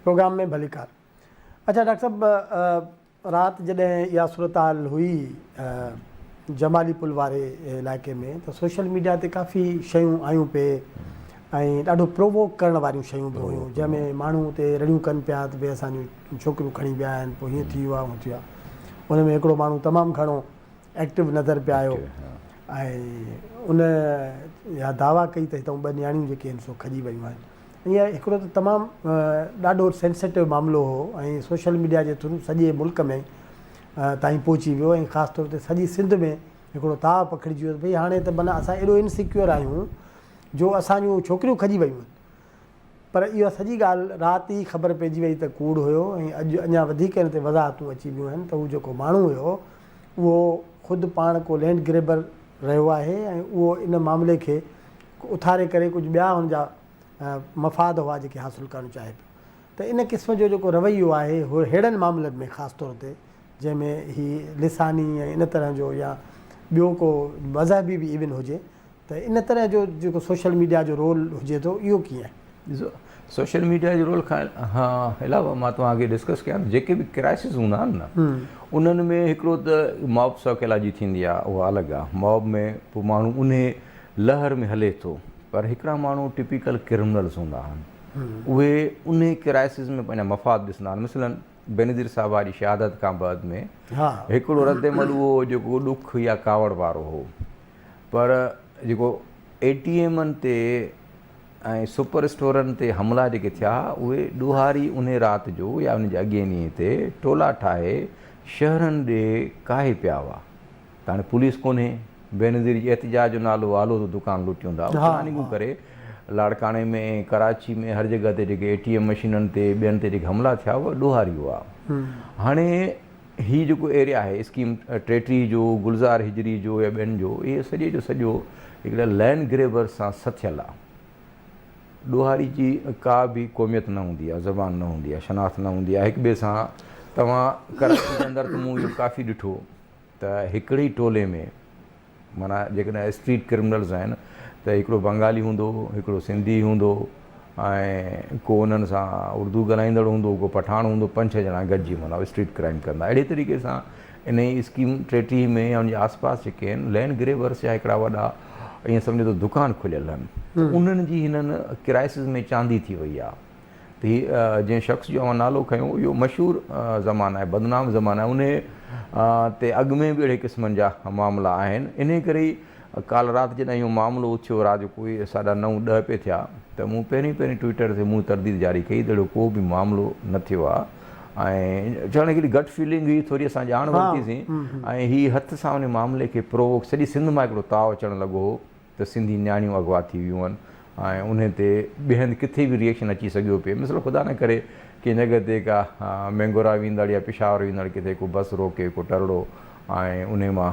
Programme ۾ ڀليڪار. اڇا doctor صاحب رات جڏهن اها صورتحال هئي جمالي پل واري علائقي ۾ ته سوشل ميڊيا تي ڪافي شيون آيون پئي ۽ ڏاڍو پرووڪ ڪرڻ واريون شيون به هيون جنهن ۾ ماڻهو اتي رڙيون ڪن پيا ته ڀئي اسان جون ڇوڪريون کڻي ويا آهن پوء هيئن ٿي ويو آهي هونئن ٿي ويو آهي ان ۾ هڪڙو ماڻهو تمام گهڻو ايڪٽو نظر پيا آيو ۽ ان اها دعويٰ ڪئي ته هتان ٻه نياڻيون جيڪي آهن سو کڄي ويون آهن ائين هڪڙو ته تمام ڏاڍو سينسيٽو معاملو هو ۽ سوشل ميڊيا جي ٿرو سڄي ملڪ ۾ تائين پهچي ويو ۽ خاص طور تي سڄي سنڌ ۾ هڪڙو تاء پکڙجي ويو ته ڀئي هاڻي ته معنيٰ اسان ايڏو انسيڪيور آهيون جو اسان جون ڇوڪريون کڄي ويون آهن پر اها سڄي ڳالهه رات ئي خبر پئجي وئي ته ڪوڙ هيو ۽ اڄ اڃا وڌيڪ ان تي وضاحتون اچي ويون آهن ته هو جيڪو ماڻهو هيو اهو خود پاڻ ڪو لينڊ گريبر رهيو آهي ۽ اهو ان معاملي کي اٿاري ڪري ڪجهه ٻيا هن جا مفاد هئا جيڪي حاصل ڪرڻ چاهي پيو ته ان قسم جو جيڪو رويو آهي ههڙن معاملن ۾ خاص طور تي جنهن ۾ هي لساني ۽ ان طرح جو يا ٻيو ڪو مذهبي به ايون هجي ته ان طرح جو جيڪو سوشل ميڊيا جو رول هجي ٿو اهو ڪيئن آهي؟ ڏسو سوشل ميڊيا جي رول کان علاوه مان توهان کي ڊسڪس ڪيان ته جيڪي به ڪرائسز هوندا آهن نه انهن ۾ هڪڙو ته موب سائيڪالاجي ٿيندي آهي اها الڳ آهي موب ۾ پوء ماڻهو انهي لهر ۾ هلي ٿو پر هڪڙا ماڻهو ٽپيڪل ڪرمنلز هوندا آهن اهي انهي ڪرائسز ۾ پنهنجا مفاد ڏسندا آهن مثلاً بينظير صاحبه جي شهادت کان بعد ۾ هڪڙو رد عمل اهو هو جيڪو ڏک يا ڪاوڙ وارو هو پر جيڪو اي ٽي ايمن تي ۽ سپر اسٽورن تي حملا جيڪي ٿيا اهي ڏوهاري انهي رات جو يا ان جي اڳئين ڏينهن تي ٽولا ٺاهي شهرن ڏي ڪاهي پيا هئا ته هاڻي پوليس ڪونهي بينظير جي احتجاج جو نالو آلو ته دڪان لٽيون ٿا پلاننگون ڪري لاڙڪاڻي ۾ ڪراچي ۾ هر جڳهه تي جيڪي اي ٽي ايم مشينن تي ٻين تي جيڪي حملا ٿيا اهي ڏوهاري هئا هاڻي هي جيڪو ايريا آهي اسڪيم 33 جو گلزار هجري جو يا ٻين جو اهي سڄي جو سڄو هڪڙا لينڊ گريبرز سان سٿيل آهي ڏوهاري جي ڪا به قوميت نه هوندي آهي زبان نه هوندي آهي شناخت نه هوندي آهي هڪ ٻئي سان توهان ڪراچي جي اندر ته مون اهو ڪافي ڏٺو ته هڪڙي ٽولي ۾ معنيٰ جيڪڏهن اسٽريٽ ڪرمنلز آهن ته هڪڙو بنگالي هوندو هڪڙو سنڌي هوندو ۽ ڪو انهن سان اردو ڳالهائيندڙ هوندو ڪو پٺاڻ هوندو پنج ڇهه ڄڻا گڏجي معنيٰ اسٽريٽ ڪرائم ڪندا اهڙي طريقي سان ان ئي اسڪيم 33 ۾ يا ان جي آس پاس جيڪي آهن لينڊ گريبرس جا هڪڙا وڏا ائين سمجهو ته دڪان کليل آهن انهن جي هنن ڪرائسز ۾ چاندي ٿي وئي آهي ته هي جنهن شخص جو اوهان نالو کنيو اهو مشهور زمان آهي بدنام زمان آهي انهي تي اڳ ۾ به اهڙي قسمن جا معاملا آهن انهي ڪري ئي ڪالهه رات جڏهن اهو معاملو اٿيو رات جو ڪوئي ساڍا نو ڏهه پئي ٿيا ته مون پهرين پهرين ٽوئيٽر تي مون ترديد جاري ڪئي ته اهڙو ڪو به معاملو نه ٿيو آهي ۽ چوڻ هڪڙي گٽ فيلنگ هئي ٿوري اسان ڄاڻ ورتي سين ۽ هي هٿ سان انهي معاملي کي پرووڪ سڄي سنڌ مان هڪڙو تاء اچڻ لڳو هو ته سنڌي نياڻيون اغوا ٿي ويون آهن ۽ انهي تي ٻئي هنڌ ڪٿي به ريئڪشن اچي سگهيو پئي مثال خدا نه ڪري ڪنهن جڳهه تي ڪا مينگورا ويندڙ يا پشاور ويندڙ ڪٿي ڪو بس روڪي ڪو ٽرڙو ۽ انهي مان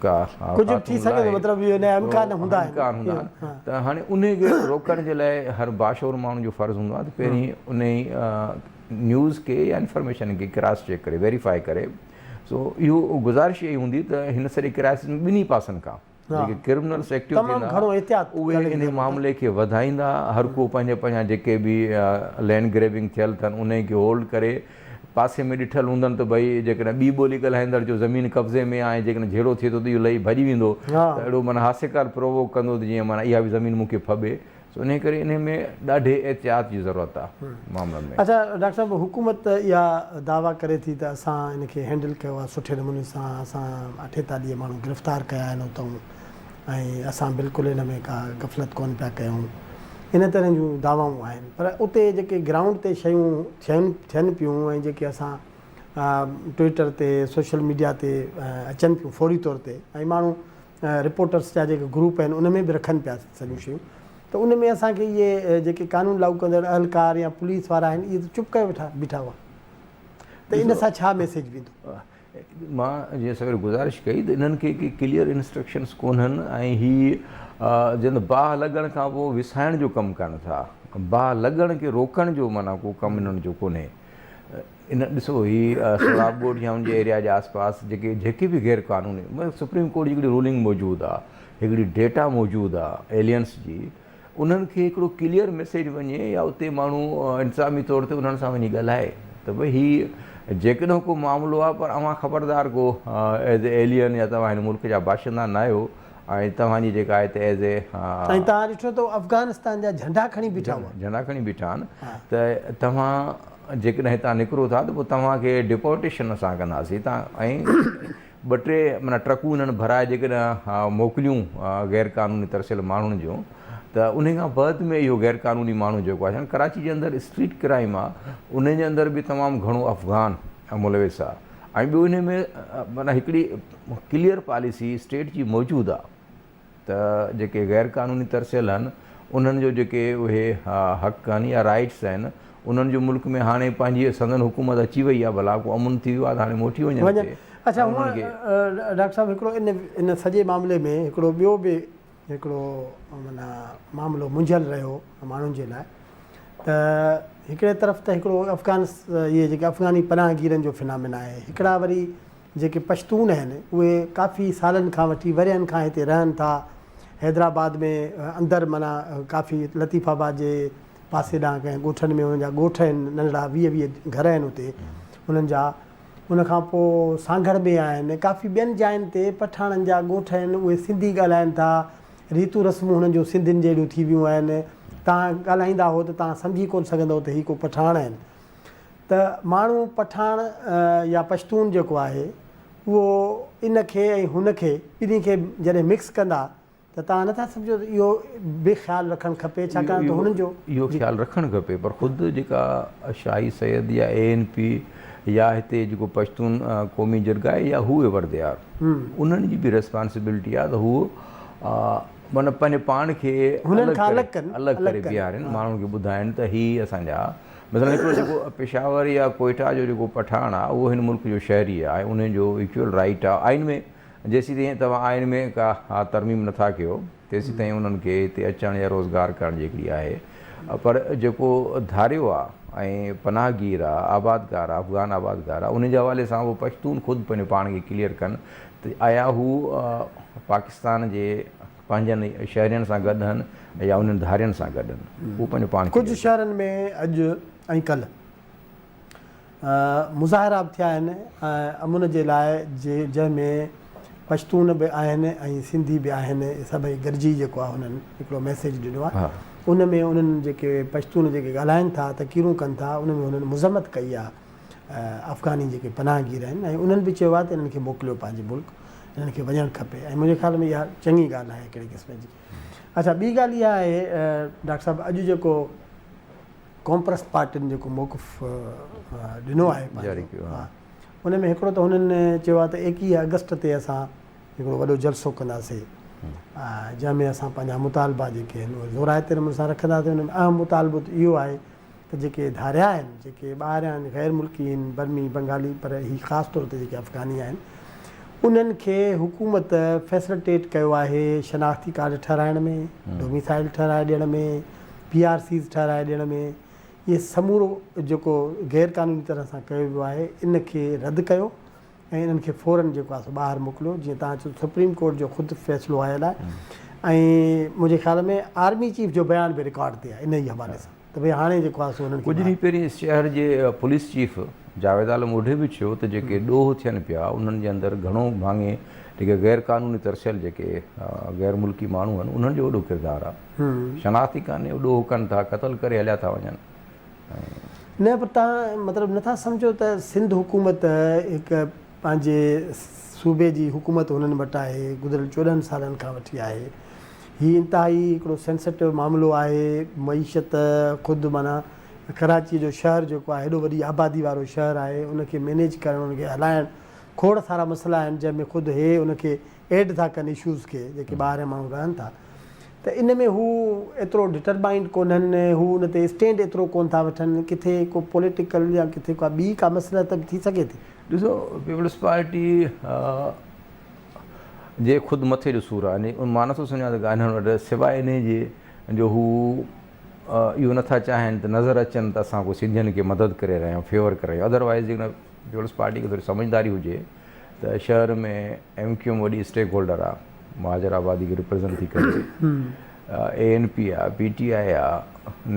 ڪا ڪجهه به ٿي سگهي ٿو مطلب اهو نيا امڪان هوندا آهن امڪان هوندا آهن ته هاڻي انهي کي روڪڻ جي لاء هر باشعور ماڻهو جو فرض هوندو آهي ته پهرين انهي نيوز کي يا انفارميشن کي ڪراس چيڪ ڪري ويريفائي ڪري سو اهو گذارش اهي هوندي ته هن سڄي ڪرائسس ۾ ٻنهي پاسن کان جيڪي ڪرمنلس ايڪٽو ٿيندا اهي انهي معاملي کي وڌائيندا هر ڪو پنهنجي پنهنجا جيڪي به لينڊ گريبنگ ٿيل اٿن انهي کي هولڊ ڪري پاسي ۾ ڏٺل هوندن ته ڀئي جيڪڏهن ٻي ٻولي ڳالهائيندڙ جو زمين قبضي ۾ آهي جيڪڏهن جهيڙو ٿئي ٿو ته اهو لهي ڀڄي ويندو ته اهڙو معنيٰ هاسيڪار پرووڪ ڪندو ته جيئن معنيٰ اها به زمين مون کي ڦٻي سو انهيء ڪري انهيء ۾ ڏاڍي احتياط جي ضرورت آ معاملن ۾. اڇا ڊاڪٽر صاحب حڪومت اها دعويٰ ڪري ٿي ته اسان ان کي هينڊل ڪيو آهي سٺي نموني سان اسان 48 ماڻهو گرفتار ڪيا آهن اتئون ۽ اسان بلڪل ان ۾ ڪا غفلت ڪونه پيا ڪيون ان طرح جون دعوائون آهن پر اتي جيڪي گرائونڊ تي شيون ٿين ٿين پيون ۽ جيڪي اسان ٽوئيٽر تي سوشل ميڊيا تي اچن پيون فوري طور تي ۽ ماڻهو رپورٽرس جا جيڪي گروپ آهن ان ۾ به رکن پيا سڄيون شيون ته ان ۾ اسان کي اهي جيڪي قانون لاڳو ڪندڙ اهلڪار يا پوليس وارا آهن اهي ته چپ ڪيو ويٺا بيٺا هئا ته ان سان ڇا ميسيج ويندو؟ مان جيئن سوير گذارش ڪئي ته انهن کي ڪي ڪليئر انسٽرڪشنس ڪونهن ۽ هي جن باهه لڳڻ کان پوء وسائڻ جو ڪم ڪن ٿا باهه لڳڻ کي روڪڻ جو معنيٰ ڪو ڪم انهن جو ڪونهي ان ڏسو هي سهراب ڳوٺ يا ان جي ايريا جي آس پاس جيڪي جيڪي به غير قانوني سپريم ڪورٽ جي هڪڙي رولنگ موجود آ هڪڙي ڊيٽا موجود آ ايلينس جي انهن کي هڪڙو ڪليئر ميسيج وڃي يا اتي ماڻهو انتظامي طور تي انهن سان وڃي ڳالهائي ته ڀئي هي جيڪڏهن ڪو معاملو آهي پر اوهان خبردار ڪو ايز اي ايلين يا توهان هن ملڪ جا باشندا نه آهيو ۽ توهان جي جيڪا آهي ته ايز اي. ۽ توهان ڏٺو ته افغانستان جا جهنڊا کڻي بيٺا هئا. جهنڊا کڻي بيٺا آهن ته توهان جيڪڏهن هتان نڪرو ٿا ته پوء توهان کي ڊپورٽيشن اسان ڪنداسين تان ۽ ٻه ٽي معنيٰ ٽرڪون انهن ڀرائي جيڪڏهن موڪليون غير قانوني ترسيل ماڻهن جون ته انهي کان بعد ۾ اهو غير قانوني ماڻهو جيڪو آهي ڪراچي جي اندر اسٽريٽ ڪرائيم آهي انهي جي اندر به تمام گهڻو افغان ملوث آهي ۽ ٻيو انهي ۾ معنيٰ هڪڙي ڪليئر پاليسي اسٽيٽ جي موجود آهي ته جيڪي غير قانوني ترسيل آهن انهن جو جيڪي اهي حق آهن يا رائيٽس آهن انهن جو ملڪ ۾ هاڻي پنهنجي سندن حڪومت اچي وئي آهي ڀلا ڪو امن ٿي ويو آهي ته هاڻي موٽي وڃن اتي. اڇا هونء ڊاڪٽر صاحب هڪڙو ان ان سڄي معاملي ۾ هڪڙو ٻيو به هڪڙو معنيٰ معاملو منجهيل رهيو ماڻهن جي لاء ته هڪڙي طرف ته هڪڙو افغان اهي جيڪي افغاني پناهگيرن جو فنامنا آهي هڪڙا وري جيڪي پشتون آهن اهي ڪافي سالن کان وٺي ورهين کان هتي رهن ٿا حيدرآباد ۾ اندر معنيٰ ڪافي لطيف آباد جي پاسي ڏانهن ڪنهن ڳوٺن ۾ انهن جا ڳوٺ آهن ننڍڙا 20 20 گهر آهن اتي انهن جا ان کان پوء سانگهڙ ۾ آهن ڪافي ٻين جاين تي پٺاڻن جا ڳوٺ آهن اهي سنڌي ڳالهائن ٿا ريتون رسمون هنن جون سنڌين جهڙيون ٿي ويون آهن توهان ڳالهائيندا هو ته توهان سمجهي ڪونه سگهندؤ ته هي ڪو پٺاڻ آهن ته ماڻهو پٺاڻ يا پشتون جيڪو آهي اهو ان کي ۽ هن کي ٻنهي کي جڏهن مڪس ڪندا ته توهان نٿا سمجهو ته اهو به خيال رکڻ کپي ڇاڪاڻ ته هنن جو. اهو خيال رکڻ کپي پر خود جيڪا شاهي سيد يا اي اين پي يا هتي جيڪو پشتون قومي جرگا آهي يا هو ايور they are انهن جي به ريسپانسبلٽي آهي ته هو معنيٰ پنهنجي پاڻ کي هنن کان الڳ ڪن الڳ ڪري بيهارين ماڻهن کي ٻڌائين ته هي اسان جا مثلا هڪڙو جيڪو پشاور يا ڪوئيٽا جو جيڪو پٺاڻ آهي اهو هن ملڪ جو شهري آهي ان جو ايڪول رائيٽ آهي آئين ۾ جيسيتائين توهان آئين ۾ ڪا ترميم نٿا ڪيو تيسيتائين انهن کي هتي اچڻ يا روزگار ڪرڻ جي هڪڙي آهي پر جيڪو ڌاريو آهي ۽ پناهگير آهي آبادگار آهي افغان آبادگار آهي ان جي حوالي سان اهو پشتون خود پنهنجو پاڻ کي ڪليئر ڪن ته آيا هو پاڪستان جي پنهنجن شهرين سان گڏ هن يا انهن ڌارين سان گڏ هن. هو پنهنجو پاڻ کي ڪجهه شهرن ۾ اڄ ۽ ڪلهه مظاهرا به ٿيا آهن امن جي لاء جنهن ۾ پشتون به آهن ۽ سنڌي به آهن سڀئي گڏجي جيڪو آهي انهن هڪڙو ميسيج ڏنو آهي ان ۾ انهن جيڪي پشتون جيڪي ڳالهائن ٿا تقريرون ڪن ٿا ان ۾ انهن مذمت ڪئي آهي افغاني جيڪي پناهگير آهن ۽ انهن به چيو آهي ته انهن کي موڪليو پنهنجي ملڪ انهن کي وڃڻ کپي ۽ منهنجي خيال ۾ اها چڱي ڳالهه آهي هڪڙي قسم جي. اڇا ٻي ڳالهه اها آهي ڊاڪٽر صاحب اڄ جيڪو قومپرست پارٽين جيڪو موقف ڏنو آهي پنهنجو ان ۾ هڪڙو ته هنن چيو آهي ته 21 آگسٽ تي اسان هڪڙو وڏو جلسو ڪنداسين جنهن ۾ اسان پنهنجا مطالبا جيڪي آهن اهي زورائتي نموني سان رکنداسين ان ۾ اهم مطالبو ته اهو آهي ته جيڪي ڌاريا آهن، جيڪي ٻاهريان غير ملڪي آهن، برمي، بنگالي پر هي خاص طور تي جيڪي افغاني آهن، انهن کي حڪومت فيسلٽيٽ ڪيو آهي شناختي ڪارڊ ٺهرائڻ ۾، ڊوميسائل ٺهرائي ڏيڻ ۾، پي آر سيز ٺهرائي ڏيڻ ۾، اهي سمورو جيڪو غير قانوني طرح سان ڪيو ويو آهي، ان کي رد ڪيو ۽ انهن کي فورن جيڪو آهي سو ٻاهر موڪليو جيئن توهان چيو سپريم ڪورٽ جو خود فيصلو آيل آهي ۽ منهنجي خيال ۾ آرمي چيف جو بيان به رڪارڊ تي آهي انهي حوالي سان ته ڀئي هاڻي جيڪو آهي سو انهن کي ڪجهه ڏينهن پهرين شهر جي پوليس چيف جاويد عالم اوڍي به چيو ته جيڪي ڏوهه ٿين پيا انهن جي اندر گهڻو ڀاڱي جيڪي غير قانوني ترسيل جيڪي غير ملڪي ماڻهو آهن انهن جو وڏو ڪردار آهي شناخت ئي ڪانهي ڏوهه ڪن ٿا قتل ڪري هليا ٿا وڃن. نه پر توهان مطلب نٿا سمجهو ته سنڌ حڪومت هڪ پنهنجي صوبي جي حڪومت هنن وٽ آهي گذريل 14 سالن کان وٺي آهي هي انتهائي هڪڙو سينسيٽو معاملو آهي معيشت خود معنيٰ ڪراچي جو شهر جيڪو آهي هيڏو وڏي آبادي وارو شهر آهي ان کي مينيج ڪرڻ ان کي هلائڻ کوڙ سارا مسئلا آهن جنهن ۾ خود هي ان کي ايڊ ٿا ڪن اشوز کي جيڪي ٻاهريان ماڻهو رهن ٿا ته ان ۾ هو ايترو ڊٽرمائنڊ ڪونهن هو ان تي اسٽينڊ ايترو ڪون ٿا وٺن ڪٿي ڪو پوليٽيڪل يا ڪٿي ڪا ٻي ڪا مصلحت به ٿي سگهي ٿي. ڏسو پيپلز پارٽي جي خود مٿي جو سور آهي مان نٿو سمجهان ته انهن وٽ سواء انهي جي جو هو اهو نٿا چاهين ته نظر اچن ته اسان ڪو سنڌين کي مدد ڪري رهيا آهيون فيور ڪري رهيا آهيون ادروائز جيڪڏهن پيپلز پارٽي کي ٿوري سمجهداري هجي ته شهر ۾ ايم ڪيو ايم وڏي اسٽيڪ هولڊر آ مهاجر آبادي کي ريپريزنٽ ٿي ڪري. اي اين پي آ، پي ٽي آء آ،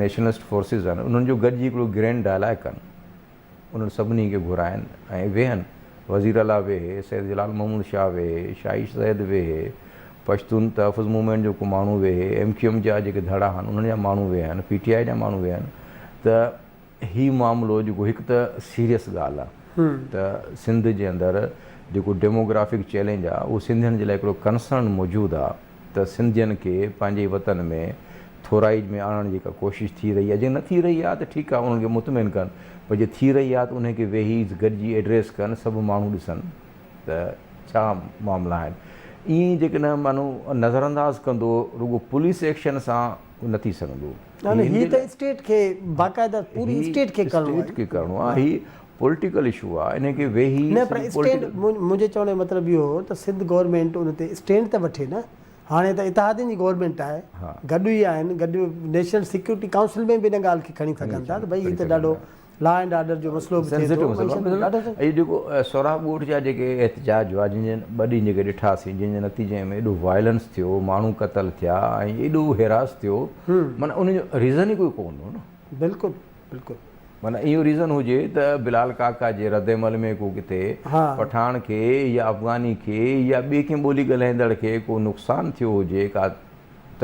نيشنلسٽ فورسز آهن انهن جو گڏجي هڪڙو گرينڊ ڊائلاگ ڪن. انهن سڀني کي گهرائن ۽ ويهن، وزير اعليٰ ويهي، سيد جلال محمود شاهه ويهي، شاهي سيد ويهي، پشتون تحفظ موومينٽ جو ڪو ماڻهو ويهي، ايم ڪيو ايم جا جيڪي ڌڙا آهن انهن جا ماڻهو ويهن، پي ٽي آء جا ماڻهو ويهن ته هي معاملو جيڪو هڪ ته سيريس ڳالهه آهي ته سنڌ جي اندر جيڪو ڊيموگرافڪ چئلينج آهي اهو سنڌين جي لاء هڪڙو ڪنسرن موجود آهي ته سنڌين کي پنهنجي ئي وطن ۾ ٿورائي ۾ آڻڻ جي ڪا ڪوشش ٿي رهي آهي جي نه ٿي رهي آهي ته ٺيڪ آهي انهن کي مطمئن ڪن پر جي ٿي رهي آهي ته انهن کي ويهي گڏجي ايڊريس ڪن سڀ ماڻهو ڏسن ته ڇا معاملا آهن ائين ئي جيڪڏهن ماڻهو نظرانداز ڪندو رڳو پوليس ايڪشن سان نه ٿي سگهندو. نه نه هي ته اسٽيٽ کي باقاعده پوري اسٽيٽ کي ڪرڻو آهي. اسٽيٽ کي ڪرڻو آهي هي پوليٽيڪل اشو آهي ان کي ويهي نه پر اسٽينڊ منهنجي چوڻ جو مطلب اهو هو ته سنڌ گورنمينٽ ان تي اسٽينڊ ته وٺي نه هاڻي ته اتحادين جي گورنمينٽ آهي گڏ ئي آهن گڏ نيشنل سيڪيورٽي ڪائونسل ۾ به ان ڳالهه کي کڻي سگهن ٿا ته ڀئي هي ته ڏاڍو لا اينڊ آرڊر جو مسئلو به ٿئي ٿو. اهي جيڪو سهراب ڳوٺ جا جيڪي احتجاج هئا جن جي ٻه ڏينهن جيڪي ڏٺاسين جن جي نتيجي ۾ ايڏو وائلنس ٿيو ماڻهو قتل ٿيا ۽ ايڏو هيراس ٿيو معنيٰ ان جو ريزن ئي ڪوئي ڪونه هو نه. بلڪل بلڪل. معنيٰ اهو ريزن هجي ته بلال ڪاڪا جي رد عمل ۾ ڪو ڪٿي پٺاڻ کي يا افغاني کي يا ٻي ڪنهن ٻولي ڳالهائيندڙ کي ڪو نقصان ٿيو هجي ڪا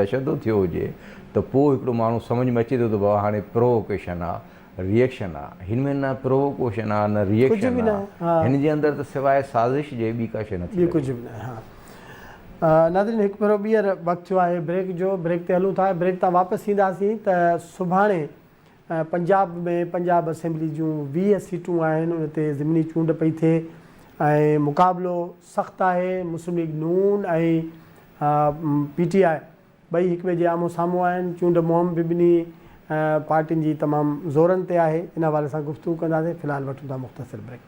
تشدد ٿيو هجي ته پوء هڪڙو ماڻهو سمجهه ۾ اچي ٿو ته بابا هاڻي پرووڪيشن آ ريئڪشن آ. هن ۾ نه پرووڪوشن آ نه ريئڪشن آ. هن جي اندر ته سواء سازش جي ٻي ڪا شيء نٿي لڳي. ٻي ڪجهه به ناهي ها. ناظرين هڪ ڀيرو ٻيهر وقت ٿيو آهي بريڪ جو بريڪ تي هلون ٿا بريڪ تان واپس اينداسين ته سڀاڻي پنجاب ۾ پنجاب اسيمبلي جون 20 سيٽون آهن ان تي ضمني چونڊ پئي ٿئي ۽ مقابلو سخت آهي مسلم ليگ نون ۽ پي ٽي آء ٻئي هڪ ٻئي جي آمهون سامهون آهن، چونڊ مهم به ٻنهي پارٽين جي تمام زورن تي آهي، ان حوالي سان گفتگو ڪنداسين، في الحال وٺون ٿا مختصر بريڪ.